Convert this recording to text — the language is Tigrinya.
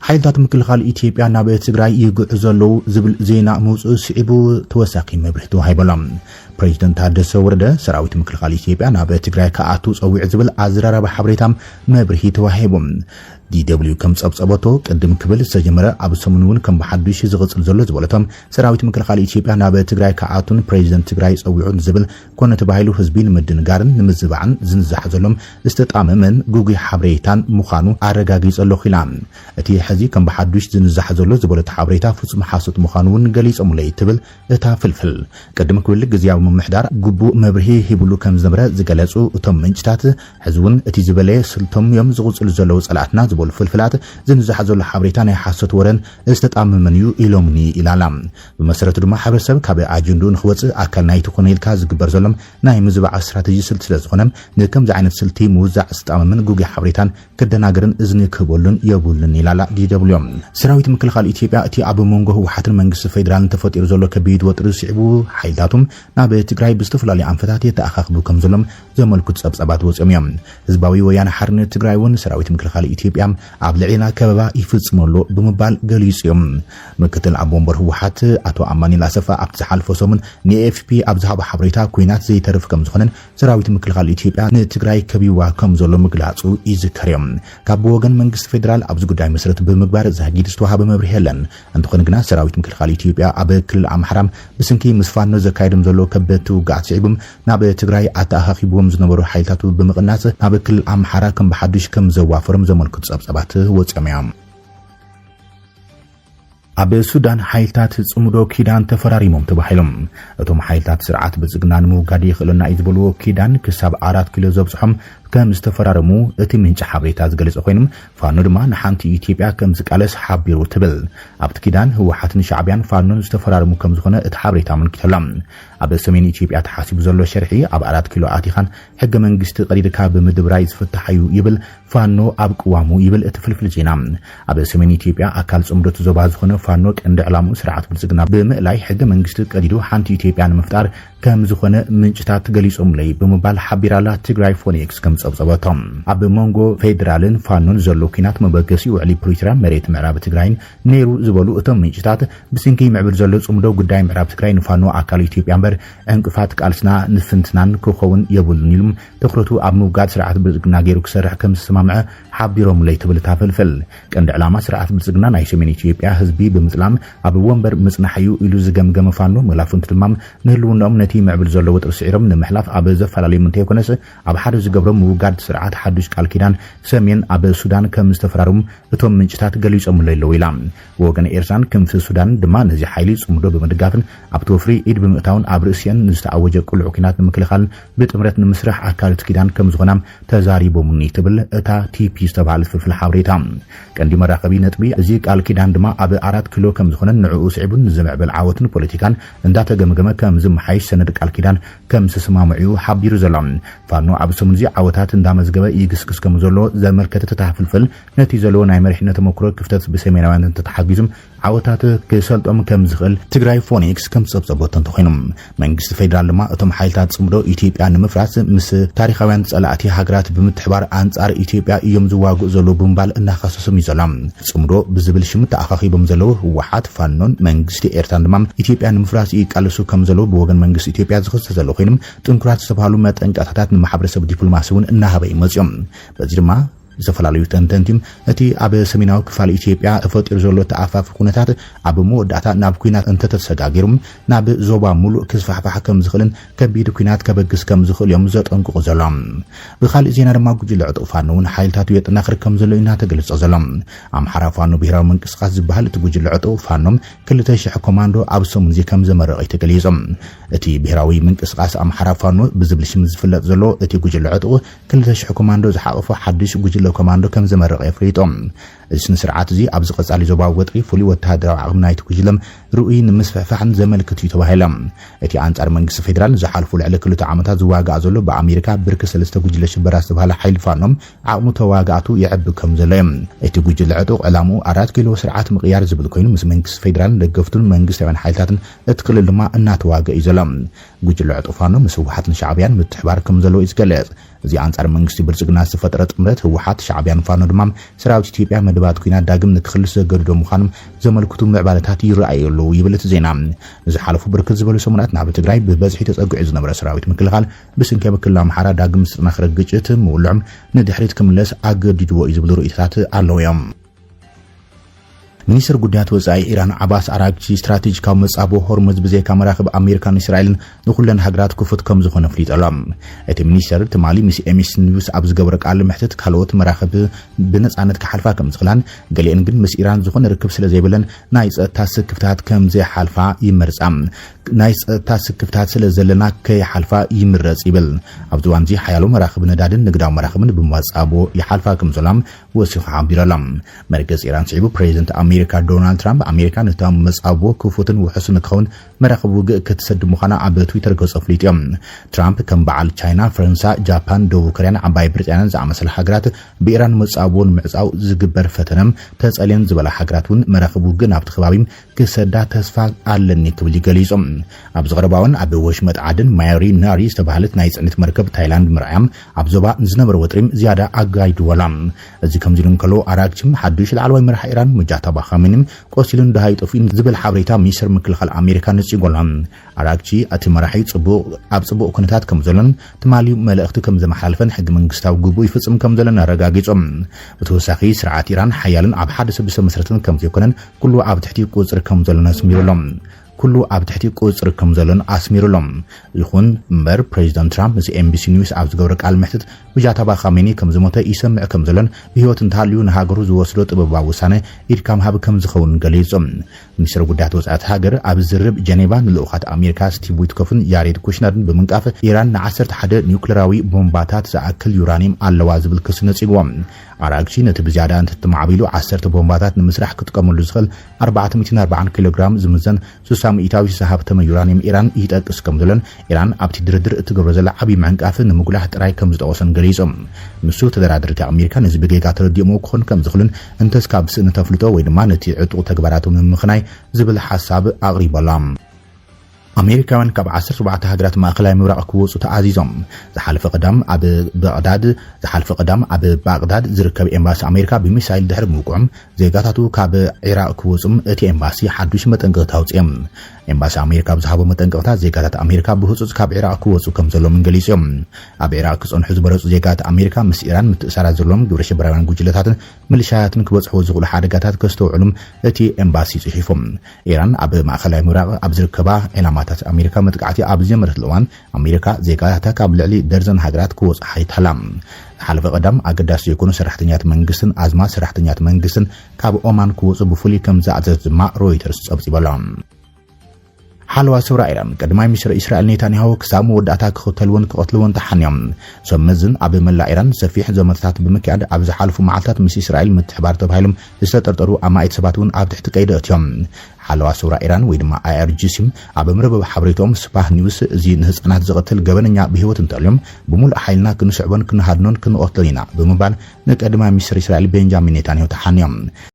ሓይልታት ምክልኻል ኢትዮጵያ ናብ ትግራይ ይግዕዙ ኣለዉ ዝብል ዜና ምውፅኡ ስዒቡ ተወሳኺ መብርሂ ተዋሂቡ ኣሎ። ፕሬዚደንት ታደሰ ወረደ ሰራዊት ምክልኻል ኢትዮጵያ ናብ ትግራይ ክኣቱ ጸዊዑ ዝብል ኣዘራራቢ ሓበሬታ መብርሂ ተዋሂቡ። ዲ ደብሊው ከም ጸብጸበቶ ቅድም ክብል ዝተጀመረ ኣብ ሰሙን እውን ከም ብሓዱሽ ዝቕጽል ዘሎ ዝበለቶም ሰራዊት ምክልኻል ኢትዮጵያ ናብ ትግራይ ክኣቱን ፕሬዚደንት ትግራይ ጸዊዑን ዝብል ኮነ ተባሂሉ ህዝቢ ንምድንጋርን ንምዝባዕን ዝንዛሕ ዘሎም ዝተጣመመን ግጉይ ሓበሬታን ምዃኑ ኣረጋጊጸ ኣለኹ ኢላ። እቲ ሕዚ ከም ብሓዱሽ ዝንዛሕ ዘሎ ዝበለቶ ሓበሬታ ፍጹም ሓሶት ምዃኑ እውን ገሊጾምለይ ትብል እታ ፍልፍል። ቅድም ክብል ግዝያዊ ምምሕዳር ግቡእ መብርሂ ሂብሉ ከም ዝነበረ ዝገለጹ እቶም ምንጭታት፣ ሕዚ እውን እቲ ዝበለየ ስልቶም እዮም ዝቕጽሉ ዘለዉ ጸላእትና ዝበሉ ፍልፍላት፣ ዝንዛሕ ዘሎ ሓበሬታ ናይ ሓሶት ወረን ዝተጣመመን እዩ ኢሎምኒ ኢላላ። ብመሰረቱ ድማ ሕብረተሰብ ካብ ኣጀንድኡ ንክወጽእ ኣካል ናይቲ ኮነ ኢልካ ዝግበር ዘሎም ናይ ምዝባዕ ስትራተጂ ስልቲ ስለ ዝኾነ፣ ንከምዚ ዓይነት ስልቲ ምውዛዕ ዝተጣመመን ግጉይ ሓበሬታን ክደናገርን እዝኒ ክህበሉን የብሉን ኢላላ ዲ ደብሊው። ሰራዊት ምክልኻል ኢትዮጵያ እቲ ኣብ መንጎ ህወሓትን መንግስቲ ፌዴራልን ተፈጢሩ ዘሎ ከቢድ ወጥሪ ስዒቡ ሓይልታቱ ናብ ትግራይ ብዝተፈላለዩ ኣንፈታት የተኣኻኽቡ ከም ዘሎም ዘመልክቱ ጸብጻባት ወጺኦም እዮም። ህዝባዊ ወያነ ሓርነት ትግራይ እውን ሰራዊት ምክልኻል ኢትዮጵያ ኣብ ልዕሊና ከበባ ይፍጽም ኣሎ ብምባል ገሊጹ እዮም። ምክትል ኣቦ ወንበር ህወሓት ኣቶ ኣማኑኤል ኣሰፋ ኣብቲ ዝሓለፈ ሰሙን ንኤፍፒ ኣብ ዝሃቦ ሓበሬታ፣ ኲናት ዘይተርፍ ከም ዝኾነን ሰራዊት ምክልኻል ኢትዮጵያ ንትግራይ ከቢብዋ ከም ዘሎ ምግላጹ ይዝከር እዩ። ካብ ወገን መንግስቲ ፌዴራል ኣብዚ ጉዳይ መሰረት ብምግባር ዛጊድ ዝተዋሃበ መብርሂ የለን። እንተኾነ ግና ሰራዊት ምክልኻል ኢትዮጵያ ኣብ ክልል ኣምሓራ ብስንኪ ምስ ፋኖ ዘካየዶም ዘሎ ከበድቲ ውግኣት ስዒቡ ናብ ትግራይ ኣተኣኻኺብዎም ዝነበሩ ሓይልታቱ ብምቕናስ ናብ ክልል ኣምሓራ ከም ብሓዱሽ ከም ዘዋፈሮም ዘመልክቱ ጸብጻባት ወጺኦም እዮም። ኣብ ሱዳን ሓይልታት ጽምዶ ኪዳን ተፈራሪሞም ተባሂሎም። እቶም ሓይልታት ስርዓት ብልጽግና ንምውጋድ የኽእለና እዩ ዝበልዎ ኪዳን ክሳብ ኣራት ኪሎ ዘብጽሖም ከም ዝተፈራረሙ እቲ ምንጪ ሓበሬታ ዝገለጸ ኮይኑ፣ ፋኖ ድማ ንሓንቲ ኢትዮጵያ ከም ዝቃለስ ሓቢሩ ትብል። ኣብቲ ኪዳን ህወሓትን ሻዕብያን ፋኖን ዝተፈራረሙ ከም ዝኾነ እቲ ሓበሬታ ኣመልኪቱ ኣሎ። ኣብ ሰሜን ኢትዮጵያ ተሓሲቡ ዘሎ ሸርሒ ኣብ ኣራት ኪሎ ኣቲኻን ሕገ መንግስቲ ቀዲድካ ብምድብራይ ዝፍታሕ እዩ ይብል ፋኖ ኣብ ቅዋሙ ይብል እቲ ፍልፍል ዜና። ኣብ ሰሜን ኢትዮጵያ ኣካል ጽምዶ እቲ ዞባ ዝኾነ ፋኖ ቀንዲ ዕላምኡ ስርዓት ብልጽግና ብምእላይ ሕገ መንግስቲ ቀዲዱ ሓንቲ ኢትዮጵያ ንምፍጣር ከም ዝኾነ ምንጭታት ገሊጾምለይ ብምባል ሓቢራላ ትግራይ ፎኒክስ ከም ጸብጸበቶም። ኣብ መንጎ ፌዴራልን ፋኖን ዘሎ ኲናት መበገሲ ውዕሊ ፕሪቶርያ መሬት ምዕራብ ትግራይን ነይሩ ዝበሉ እቶም ምንጭታት፣ ብስንኪ ምዕብል ዘሎ ጽምዶ ጉዳይ ምዕራብ ትግራይ ንፋኖ ኣካል ኢትዮጵያ እምበር ዕንቅፋት ቃልስና ንፍንትናን ክኸውን የብሉን ኢሉ ትኹረቱ ኣብ ምውጋድ ስርዓት ብልጽግና ገይሩ ክሰርሕ ከም ዝተሰማምዐ ሓቢሮምለይ ትብል እታ ፍልፍል። ቀንዲ ዕላማ ስርዓት ብልጽግና ናይ ሰሜን ኢትዮጵያ ህዝቢ ብምጽላም ኣብ ወንበር ምጽናሕ እዩ ኢሉ ዝገምገመ ፋኖ መላፍንቱ ድማ ንህልውናኦም ነቲ ምዕብል ዘሎ ወጥሪ ስዒሮም ንምሕላፍ ኣብ ዘፈላለዮም እንተይኮነስ ኣብ ሓደ ዝገብሮም ምውጋድ ስርዓት ሓዱሽ ቃል ኪዳን ሰሜን ኣብ ሱዳን ከም ዝተፈራረሙ እቶም ምንጭታት ገሊጾምለይ ኣለዉ ኢላ። ብወገን ኤርትራን ክንፊ ሱዳን ድማ ነዚ ሓይሊ ጽምዶ ብምድጋፍን ኣብቲ ወፍሪ ኢድ ብምእታውን ኣብ ርእሲአን ንዝተኣወጀ ቅሉዕ ኲናት ንምክልኻልን ብጥምረት ንምስራሕ ኣካል እቲ ኪዳን ከም ዝኾና ተዛሪቦምኒ ትብል እታ ቲፒ ዝተባህለት ፍልፍል ሓበሬታ። ቀንዲ መራኸቢ ነጥቢ እዚ ቃል ኪዳን ድማ ኣብ ኣራት ኪሎ ከም ዝኾነን ንዕኡ ስዒቡ ንዝምዕብል ዓወትን ፖለቲካን እንዳተገምገመ ከም ዝመሓይሽ ሰነድ ቃል ኪዳን ከም ዝተሰማምዑ እዩ ሓቢሩ ዘሎ። ፋኖ ኣብ ሰሙን እዚ ዓወታት እንዳመዝገበ ይግስግስ ከም ዘሎ ዘመልከተት እታ ፍልፍል፣ ነቲ ዘለዎ ናይ መሪሕነት ተመክሮ ክፍተት ብሰሜናውያን እንተተሓጊዙ ዓወታት ክሰልጦም ከም ዝኽእል ትግራይ ፎኒክስ ከም ዝጸብጸቦ እንተኾይኑ፣ መንግስቲ ፌዴራል ድማ እቶም ሓይልታት ጽምዶ ኢትዮጵያ ንምፍራስ ምስ ታሪኻውያን ጸላእቲ ሃገራት ብምትሕባር ኣንጻር ኢትዮጵያ እዮም ዝዋግኡ ዘለዉ ብምባል እናኸሰሶም እዩ ዘሎ። ጽምዶ ብዝብል ሽም ተኣኻኺቦም ዘለዉ ህወሓት፣ ፋኖን መንግስቲ ኤርትራን ድማ ኢትዮጵያ ንምፍራስ ይቃለሱ ከም ዘለዉ ብወገን መንግስቲ ኢትዮጵያ ዝኽሰስ ዘሎ ኮይኑ፣ ጥንኩራት ዝተባህሉ መጠንቀቕታታት ንማሕበረሰብ ዲፕሎማሲ እውን እናሃበ እዩ መጺኦም። በዚ ድማ ዝተፈላለዩ ተንተንቲ እቲ ኣብ ሰሜናዊ ክፋል ኢትዮጵያ ተፈጢሩ ዘሎ ተኣፋፊ ኩነታት ኣብ መወዳእታ ናብ ኲናት እንተተሰጋጊሩ ናብ ዞባ ሙሉእ ክስፋሕፋሕ ከም ዝኽእልን ከቢድ ኲናት ከበግስ ከም ዝኽእል እዮም ዘጠንቅቑ ዘሎ። ብኻልእ ዜና ድማ ጉጅለ ዕጡቕ ፋኖ እውን ሓይልታቱ የጠናኽር ከም ዘሎ እዩ እናተገለጸ ዘሎ። ኣምሓራ ፋኖ ብሄራዊ ምንቅስቃስ ዝበሃል እቲ ጉጅለ ዕጡቕ ፋኖ ክልተ ሽሕ ኮማንዶ ኣብ ሰሙን እዚ ከም ዘመረቐ እዩ ተገሊጹ። እቲ ብሄራዊ ምንቅስቃስ ኣምሓራ ፋኖ ብዝብል ሽም ዝፍለጥ ዘሎ እቲ ጉጅለ ዕጡቕ ክልተ ሽሕ ኮማንዶ ዝሓቐፈ ሓድሽ ጉጅለ ኮማንዶ ከም ዘመረቐ ኣፍሊጡ። እዚ ስነ ስርዓት እዚ ኣብዚ ቀጻሊ ዞባዊ ወጥሪ ፍሉይ ወተሃደራዊ ዓቕሚ ናይቲ ጉጅለ ርኡይ ንምስፍሕፋሕን ዘመልክት እዩ ተባሂለ። እቲ ኣንጻር መንግስቲ ፌዴራል ንዝሓለፉ ልዕሊ ክልተ ዓመታት ዝዋጋእ ዘሎ ብኣሜሪካ ብርኪ ሰለስተ ጉጅለ ሽበራ ዝተባህለ ሓይሊ ፋኖ ዓቕሙ ተዋጋእቱ የዕቢ ከም ዘሎ እዩ። እቲ ጉጅለ ዕጡቕ ዕላምኡ ኣራት ኪሎ ስርዓት ምቕያር ዝብል ኮይኑ ምስ መንግስቲ ፌዴራልን ደገፍቱን መንግስታውያን ሓይልታትን እቲ ክልል ድማ እናተዋገ እዩ ዘሎ። ጉጅለ ዕጡቕ ፋኖ ምስ ህወሓትን ሻዕብያን ምትሕባር ከም ዘለዎ እዩ ዝገልጽ። እዚ ኣንጻር መንግስቲ ብልጽግና ዝተፈጠረ ጥምረት ህወሓት፣ ሻዕብያን ፋኖ ድማ ሰራዊት ኢትዮጵያ መደብ ባት ኲናት ዳግም ንክኽልስ ዘገድዶ ምዃኖም ዘመልክቱ ምዕባለታት ይረኣዩ ኣለዉ ይብል እቲ ዜና። ንዝሓለፉ ብርክት ዝበሉ ሰሙናት ናብ ትግራይ ብበዝሒ ተጸጊዑ ዝነበረ ሰራዊት ምክልኻል ብስንኪ ኣብ ክልል ኣምሓራ ዳግም ዝተጠናኸረ ግጭት ምውልዖም ንድሕሪት ክምለስ ኣገዲድዎ እዩ ዝብሉ ርእይቶታት ኣለዉ እዮም። ሚኒስትር ጉዳያት ወጻኢ ኢራን ዓባስ ኣራግቺ ስትራቴጂካዊ መጻቦ ሆርሙዝ ብዘይካ መራኽብ ኣሜሪካን እስራኤልን ንኹለን ሃገራት ክፉት ከም ዝኾነ ኣፍሊጡ ኣሎ። እቲ ሚኒስተር ትማሊ ምስ ኤምቢሲ ኒውስ ኣብ ዝገበሮ ቃለ መሕትት ካልኦት መራኽብ ብነጻነት ክሓልፋ ከም ዝኽእላን ገሊአን ግን ምስ ኢራን ዝኾነ ርክብ ስለ ዘይብለን ናይ ጸጥታ ስክፍታት ከም ዘይሓልፋ ይመርጻ። ናይ ጸጥታ ስክፍታት ስለ ዘለና ከይሓልፋ ይምረጽ ይብል። ኣብዚ እዋን እዚ ሓያሎ መራኽብ ነዳድን ንግዳዊ መራኽብን ብመጻቦ ይሓልፋ ከም ዘላም ወሲኹ ሓቢሩ ኣሎ። መርገጽ ኢራን ስዒቡ ፕሬዚደንት ኣሜሪካ ዶናልድ ትራምፕ ኣሜሪካ ነታ መጻቦ ክፉትን ውሑስን ንክኸውን መራኽብ ውግእ ክትሰድ ምዃና ኣብ ትዊተር ገጹ ኣፍሊጡ እዮም። ትራምፕ ከም በዓል ቻይና፣ ፈረንሳ፣ ጃፓን፣ ደቡብ ኮርያን ዓባይ ብሪጣንያን ዝኣመሰላ ሃገራት ብኢራን መጻቦ ንምዕጻው ዝግበር ፈተነ ተጸልየን ዝበላ ሃገራት እውን መራኽብ ውግእ ናብቲ ከባቢ ክሰዳ ተስፋ ኣለኒ ክብል እዩ ገሊጹ። ኣብ ዝቐረባ እውን ኣብ ወሽመጥ ዓድን ማዮሪ ናሪ ዝተባህለት ናይ ጽዕነት መርከብ ታይላንድ ምርኣያም ኣብ ዞባ ንዝነበረ ወጥሪ ዝያዳ ኣጋይድዎ ኣሎ። እዚ ከምዚ ኢሉ እንከሎ ኣራግቺ ሓዱሽ ላዕለዋይ መራሒ ኢራን ሙጃተባ ኻሜኒ ቆሲሉን ደሃዩ ጠፊኡን ዝብል ሓበሬታ ሚኒስትር ምክልኻል ኣሜሪካ ነጺጉ ኣሎ። ኣራግቺ እቲ መራሒ ጽቡቕ ኣብ ጽቡቕ ኩነታት ከም ዘሎን ትማሊ መልእኽቲ ከም ዘመሓላልፈን ሕገ መንግስታዊ ግቡእ ይፍጽም ከም ዘሎን ኣረጋጊጹ። ብተወሳኺ ስርዓት ኢራን ሓያልን ኣብ ሓደ ሰብ ዝተመስረተን ከም ዘይኮነን ኩሉ ኣብ ትሕቲ ቁጽሪ ከም ዘሎን ኣስሚሩ ኣሎ። ኩሉ ኣብ ትሕቲ ቁጽሪ ከም ዘሎን ኣስሚሩ ኣሎ። ይኹን እምበር ፕሬዚደንት ትራምፕ ምስ ኤምቢሲ ኒውስ ኣብ ዝገብሮ ቃል ምሕትት ብጃታባ ካሜኒ ከም ዝሞተ ይሰምዕ ከም ዘሎን ብህይወት እንተሃልዩ ንሃገሩ ዝወስዶ ጥበባዊ ውሳነ ኢድካ ምሃብ ከም ዝኸውን ገሊጹ። ሚኒስትር ጉዳያት ወጻኢ ሃገር ኣብ ዝርብ ጀኔቫ ንልኡኻት ኣሜሪካ ስቲቭ ዊትኮፍን ያሬድ ኩሽነርን ብምንቃፍ ኢራን ን ዓሰርተ ሓደ ኒውክሌራዊ ቦምባታት ዝኣክል ዩራኒየም ኣለዋ ዝብል ክሲ ነጺግዎ። ኣራግቺ ነቲ ብዝያዳ እንተተማዕቢሉ ዓሰርተ ቦምባታት ንምስራሕ ክጥቀመሉ ዝኽእል ኣርባዕተ ሚእትን ኣርባዓን ኪሎ ግራም ዝምዘን ስሳ ሚእታዊ ዝሃብተመ ዩራኒየም ኢራን ይጠቅስ ከም ዘሎን ኢራን ኣብቲ ድርድር እትገብሮ ዘላ ዓብዪ ምዕንቃፍ ንምጉላሕ ጥራይ ከም ዝጠቐሶን ገሊጹ። ንሱ ተደራደርቲ ኣሜሪካ ነዚ ብጌጋ ተረዲኦሞ ክኾን ከም ዝኽእልን እንተስ ካብ ስእነት ኣፍልጦ ወይ ድማ ነቲ ዕጡቕ ተግባራቶም ንምኽናይ ዝብል ሓሳብ ኣቕሪቡ ኣሎ። ኣሜሪካውያን ካብ ዓሰርተ ኣርባዕተ ሃገራት ማእኸላይ ምብራቕ ክወፁ ተኣዚዞም። ዝሓለፈ ቀዳም ኣብ ባቕዳድ ዝሓለፈ ቀዳም ኣብ ባቕዳድ ዝርከብ ኤምባሲ ኣሜሪካ ብሚሳይል ድሕሪ ምውቅዖም ዜጋታቱ ካብ ዒራቕ ክወፁም እቲ ኤምባሲ ሓዱሽ መጠንቀቕታ ኣውፅኦም። ኤምባሲ ኣሜሪካ ኣብ ዝሃቦ መጠንቀቕታ ዜጋታት ኣሜሪካ ብህፁፅ ካብ ዒራቕ ክወፁ ከም ዘሎምን ገሊፆም። ኣብ ዒራቕ ክፀንሑ ዝበረፁ ዜጋታት ኣሜሪካ ምስ ኢራን ምትእሳራት ዘለዎም ግብረ ሽበራውያን ጉጅለታትን ምልሻያትን ክበፅሕዎ ዝኽእሉ ሓደጋታት ከስተውዕሉም እቲ ኤምባሲ ፅሒፎም። ኢራን ኣብ ማእኸላይ ምብራቕ ኣብ ዝርከባ ዕላማታት ኣሜሪካ መጥቃዕቲ ኣብ ዝጀመረትሉ እዋን ኣሜሪካ ዜጋታታ ካብ ልዕሊ ደርዘን ሃገራት ክወፁ ሓቲታ ኣላ። ዝሓለፈ ቀዳም ኣገዳሲ ዘይኮኑ ሰራሕተኛት መንግስትን ኣዝማድ ሰራሕተኛት መንግስትን ካብ ኦማን ክወፁ ብፍሉይ ከም ዝኣዘዘት ድማ ሮይተርስ ፀብፂቡ ኣሎ። ሓለዋ ሰውራ ኢራን ቀዳማይ ሚኒስትር እስራኤል ኔታንያሁ ክሳብ መወዳእታ ክኽተልዎን ክቐትልዎን ተሓንዮም። ሰብ መዝን ኣብ መላእ ኢራን ሰፊሕ ዘመተታት ብምክያድ ኣብ ዝሓለፉ መዓልታት ምስ እስራኤል ምትሕባር ተባሂሎም ዝተጠርጠሩ ኣማኢት ሰባት እውን ኣብ ትሕቲ ቀይዲ ኣእትዮም። ሓለዋ ሰውራ ኢራን ወይ ድማ ኣይኣርጂሲ ኣብ መርበብ ሓበሬታኦም ስፓህ ኒውስ እዚ ንህፃናት ዝቐትል ገበነኛ ብህይወት እንተልዮም ብምሉእ ሓይልና ክንስዕቦን ክንሃድኖን ክንቐትሎን ኢና ብምባል ንቀዳማይ ሚኒስትር እስራኤል ቤንጃሚን ኔታንያሁ ተሓንዮም።